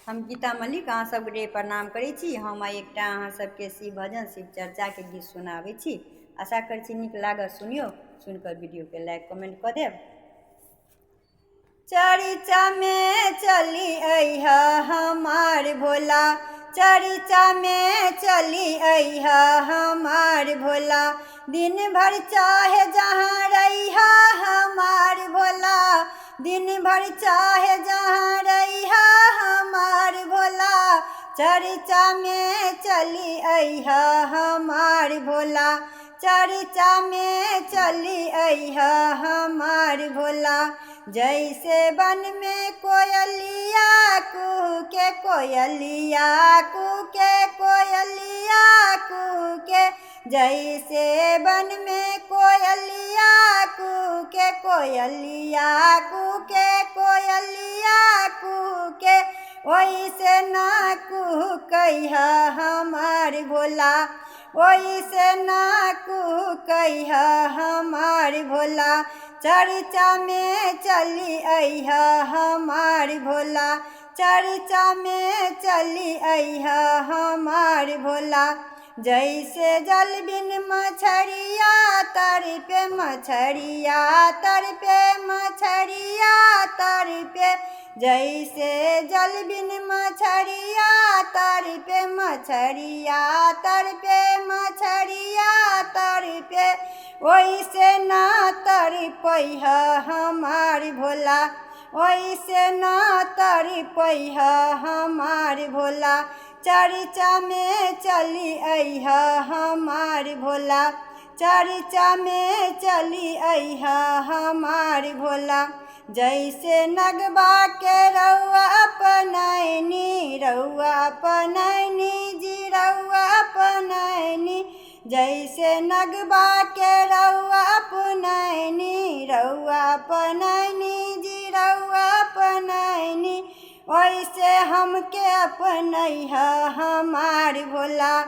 हम गीता मल्लिक अहाँ सबके प्रणाम करै छी। हम आइ एकटा अहाँ सबके शिव भजन शिव चर्चाके गीत सुनाबै छी। आशा करै छी नीक लागत। सुनियौ, सुनिकऽ वीडियोके लाइक कमेंट कऽ देब। चर्चा में चली अइहा हमार भोला, चर्चा में चली अइहा हमार भोला। दिन भर चाहे जहाँ रहिहा हमार भोला, दिन भर चाहे जहाँ रहिहा हमार भोला। चर्चा में चली अइहा हमार भोला, चर्चा में चली अइहा हमार भोला। जैसे वन में कोयलिया कूके, कोयलिया कूके, कोयलिया कूके। जैसे वन में कोयलिया कूके, कोयलिया कूके, कोयलिया कूके। ओइसे ना कुहकैहा हमार भोला, ओइसे ना कुहकैहा हमार भोला। चर्चा में चली अइहा हमार भोला, चर्चा में चली अइहा हमार भोला। जैसे जल बिन मछरिया तर पे, मछरिया तर पे, मछरिया तर पे। जैसे जल बिन मछरिया तर पे, मछरिया तर पे, मछरिया तर पे। ओइसे ना तर पैहा हमार भोला, ओइसे ना तर पैहा हमार भोला। चर्चा में चली अइहा हमार भोला, चर्चा में चली अइहा हमार भोला। जैसे नगबा के रउआ अपनैनी, रउआ अपनैनी जी, रउआ अपनैनी। जैसे नगबा के रउआ अपनैनी, रउआ अपनैनी जी, रउआ अपनैनी। ओइसे हमके अपनैहा हमार भोला,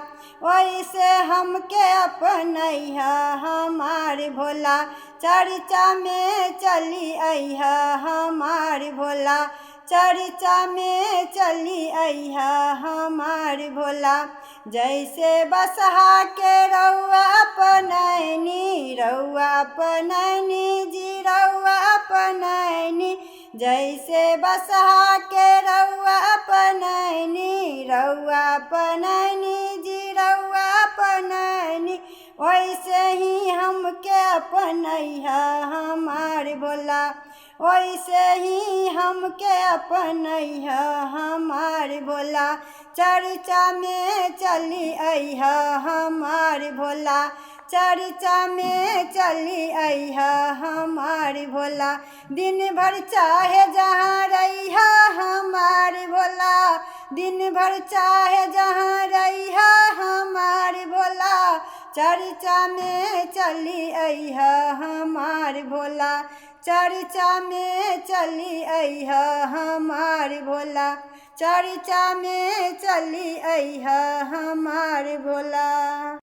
ओइसे हमके अपनैहा हमार भोला। चर्चा में चली अइहा हमार भोला, चर्चा में चली अइहा हमार भोला। जैसे बसहा के रउआ अपनैनी, रउआ अपनैनी जी, रउआ अपनैनी। जैसे बसहा के रउआ अपनैनी, रउआ अपनैनी जी, रउआ अपनैनी। ओइसे ही हमके अपनैहा हमार भोला, ओइसे ही हमके अपनैहा हमार भोला। चर्चा में चली अइहा हमार भोला, चर्चा में चली अइहा हमार भोला। दिन भर चाहे जहाँ रहिहा हमार भोला, दिन भर चाहे जहाँ रहिहा हमार भोला। चर्चा में चली अइहा हमार भोला, चर्चा में चली अइहा हमार भोला। चर्चा में चली अइहा हमार भोला।